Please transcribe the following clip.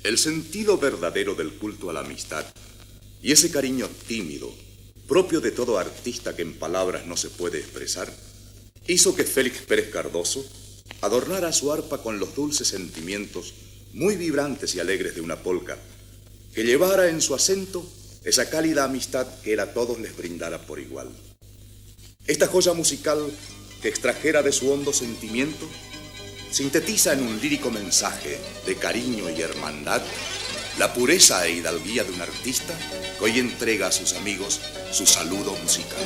El sentido verdadero del culto a la amistad y ese cariño tímido, propio de todo artista que en palabras no se puede expresar, hizo que Félix Pérez Cardoso adornara su arpa con los dulces sentimientos muy vibrantes y alegres de una polca, que llevara en su acento esa cálida amistad que él a todos les brindara por igual. Esta joya musical que extrajera de su hondo sentimiento sintetiza en un lírico mensaje de cariño y hermandad la pureza e hidalguía de un artista que hoy entrega a sus amigos su saludo musical.